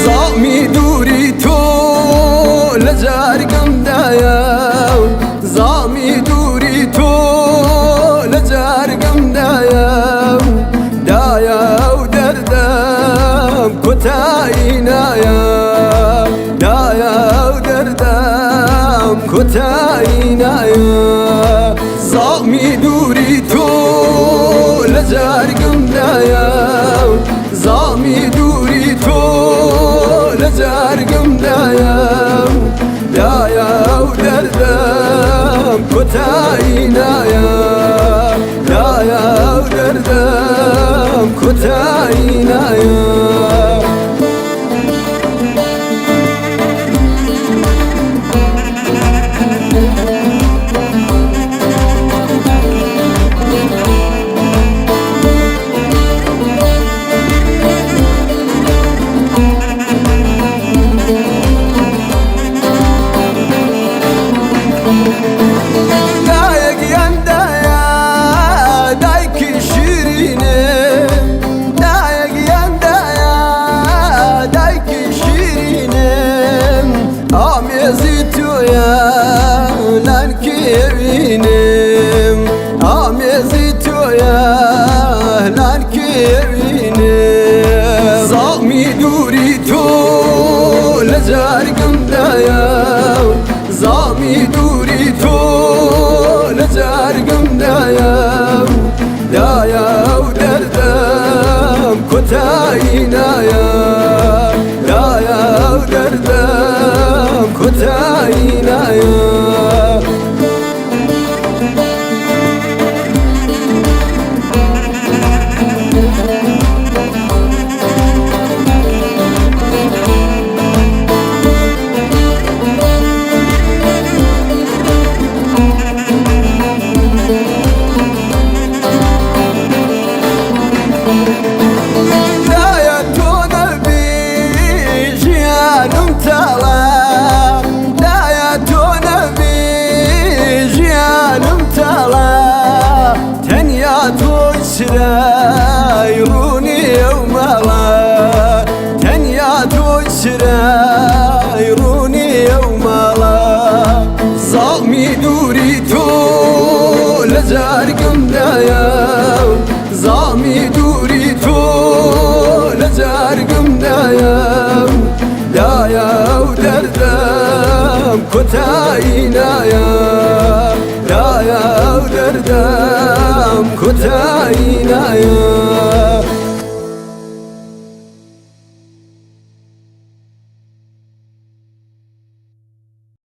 زامی دووری تۆ لە جارگەمدایە، زامی دووری تۆ لە جارگەمدایە، دایە و دەردەم کۆتایی نایە، دایە و دەردەم کۆتایی نایە. زامی دووری تۆ لە جارگەمدایە، زامی دووری تۆ لە جارگەمدایە، دایە و دەردەم کۆتایی نایە، دایە و دەردەم کۆتایی نایە. دایە گیان دایە، دایکی شیرینێ، دایە گیان دایە، دایکی شیرینێ، ئامێزی تۆیە لانکی ئەوینێم، ئامێزی تۆیە لانکی ئەوینێ. زامی دووری تۆ لە جارگەمدایە، زامی دووری تۆ لە جارگەمدایە، دایە و دەردەم کۆتایی نایە، دایە و دەردەم کۆتایی نایە. دایە تۆ نەبی ژیانم تاڵە، دایە تۆ نەبی ژیانم تاڵە، تەنیا تۆی چرای ڕوونی ئەو ماڵە، تەنیا تۆی چرای ڕوونی ئەو ماڵە. زامی دووری تۆ لە جارگەمدایە، زامی دووری تۆ لە جارگەمدایە، دایە و دەردەم کۆتایی نایە، دایە و دەردەم کۆتایی نایە.